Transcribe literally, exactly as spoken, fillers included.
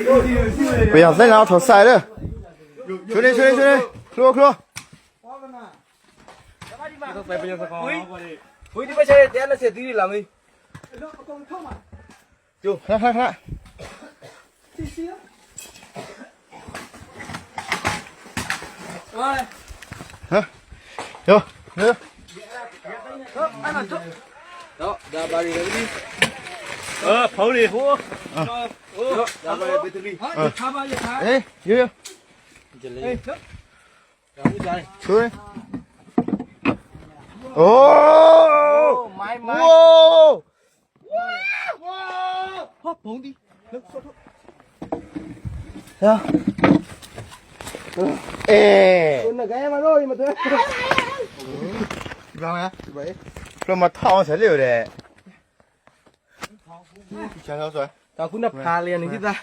ပယံသဲနၢ်ထီၣ်စဲးလၢ ချိုးနေ ချိုးနေ ချိုးနေ ချိုး ချိုး ခွေးဒီဘက်ဆက်တဲ့နဲ့ဆက်သီးလာမင်းကျိုးခဏ ခဏ ခဏ ဟမ် ရော ရော တော့ဒါပါရီလည်းဒီအဲဖုန်းလေးဟိုအဲတော့ဒါပါရီဘက်ထရီအဲခါပါရခါအေးရော ရော ဒါဦးတိုင်းဆွေအိုးမိုင်းမိုင်းအိုး ဟာဘုံဒီလောက်ဆော့ထုတ်ဟာအဲကိုနဂဲမလို့မတွေ့ဘာလဲဘာလဲဘယ်မှာထောင်းဆဲလေးလဲချားလို့ဆိုတော့ခုနဖားလေနေကြည့်သား